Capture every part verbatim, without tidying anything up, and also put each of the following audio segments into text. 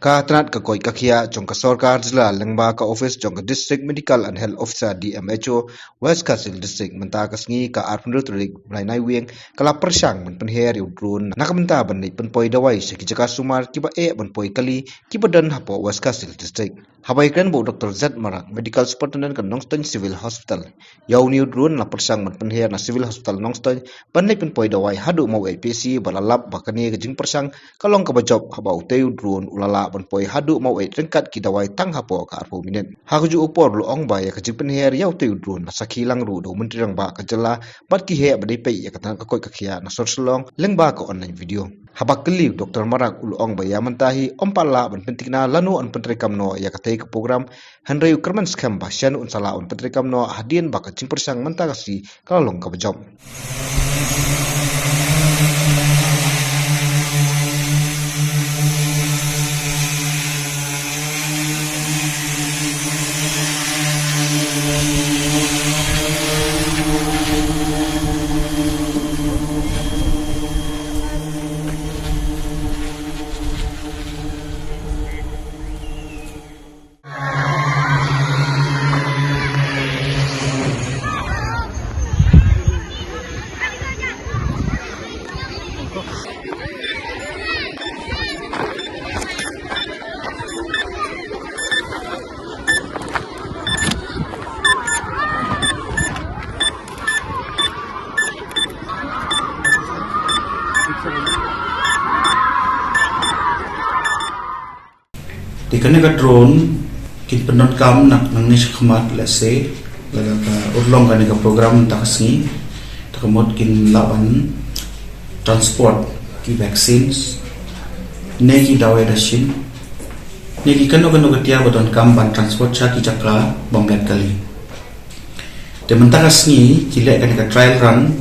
Ka tnat ka koit ka khiah jong ka sorkar jylla lyngba ka office jong ka District Medical and Health Officer, D M H O, West Khasi Hills District, mynta ka sngi ka arphew tarik bnai Naiwieng, ka la pyrshang ban pynher ïa u drone na ka bynta ban leit pynpoi dawai sha ki jaka sumar kiba eh ban poi kali kiba don hapoh West Khasi Hills District. Haba ïakren bad u Doktor Z Marak, Medical Superintendent ka Nongstoiñ Civil Hospital, ïa une u drone la pyrshang ban pynher na Civil Hospital Nongstoiñ ban leit pynpoi dawai haduh Maweit P H C, bad la lap ba kane ka jingpyrshang ka long kaba jop haba utei u drone u la lah ban poi haduh Maweit ryngkat ki dawai tang hapoh ka arphew minit. Ha kajuh ka por u la ong ba ïa ka jingpynher ïa utei u drone la sakhi lang ruh da u Myntri Rangbah ka jylla bad ki heh ba dei peit ïa ka tnat ka koit ka khiah na sor Shillong lyngba ka online video. Haba kylli u Doktor Marak u la ong ba ïa mynta hi ym pat lah ban pynthikna lano yn pyntreikam noh ïa katei ka program, hynrei u kyrmen skhem ba shen un sa lah ban pyntreikam noh hadien ba ka jingpyrshang mynta ka sngi ka la long kaba jop. Te kane ka drone kin pyndonkam na nangne shakhmat, let's say, lada ka urlong kane ka program mynta ka sngi, te ka mut kin lah ban transport ki vaccines, ne ki dawai dashin, ne ki kano kano ka tiar ba donkam ban transport sha ki jaka bym lait kali. Te mynta ka sngi ki leh kane ka trial run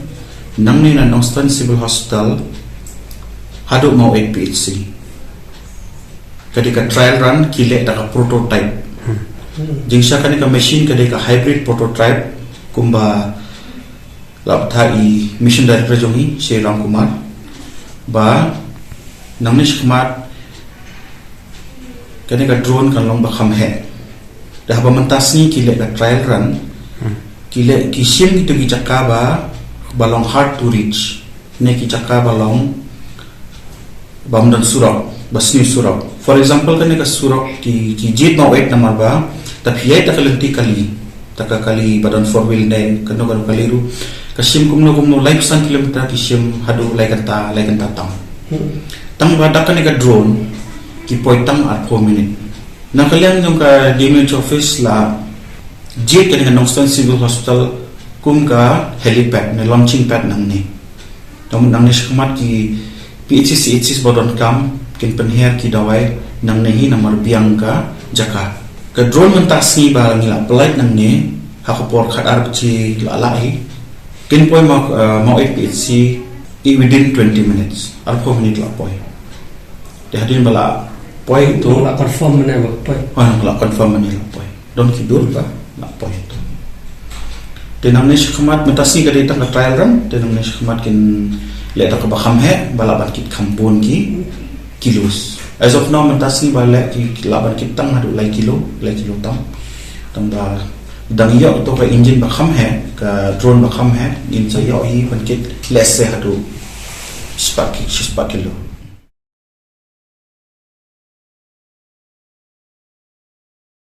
nangne na Nongstoiñ Civil Hospital haduh Maweit P H C. Ka dei ka trial run, ki leh da ka prototype. Jingshah kane ka machine ka dei ka hybrid prototype, kumba la bthah i mission director jong ngi, Shri Ram Kumar, ba nangne shakhmat kane ka drone kan long ba kham heh. Da haba mynta sngi ki leh ka trial run, ki leh, ki shim kito ki jaka ba, ba long hard to reach, ne ki jaka ba long bym don surok, ba sniew surok. For example, kane ka surok ki, ki jied Maweit namar ba, te phi ïaid da ka lynti kali, da ka kali ba don four wheel ne kano kano kali ruh, ka shim kumno kumno laiphew san kilometer ki shim haduh lai kynta, lai kynta tam. Tang ba da kane ka drone ki poi tang arphew minit. Na ka liang jong ka D M H office la jied kane ka Nongstoiñ Civil Hospital kum ka helipad ne launching pad nangne. Tang nangne shakhmat ki P H C, C H C ba donkam kin pynher ki dawai nangne hi namar biang ka jaka. Ka drone mynta sngi ba ngi la pynlait nangne ha ka por khatar baje la lah hi, kin poi Maw, eh, Maweit P H C i within twenty minutes, arphew minit la poi. Te hadien ba la poi to. Nang la confirm mynne ba poi. Oh, nang la confirm mynne la poi. Don ki dur ba la poi to. Te nangne shakhmat mynta sngi ka dei tang ka trial run, te nangne shakhmat kin leh tang kaba kham heh, ba lah ban kit kham bun ki kilos. As of now mynta sngi ba leh ki, ki lah ban kit tang haduh lai kilo, lai kilo tam. Tang ba dang ïoh to ka engine ba kham heh, ka drone ba kham heh, ngin sa ïoh hi ban kit lehse haduh shispah ki, shispah kilo.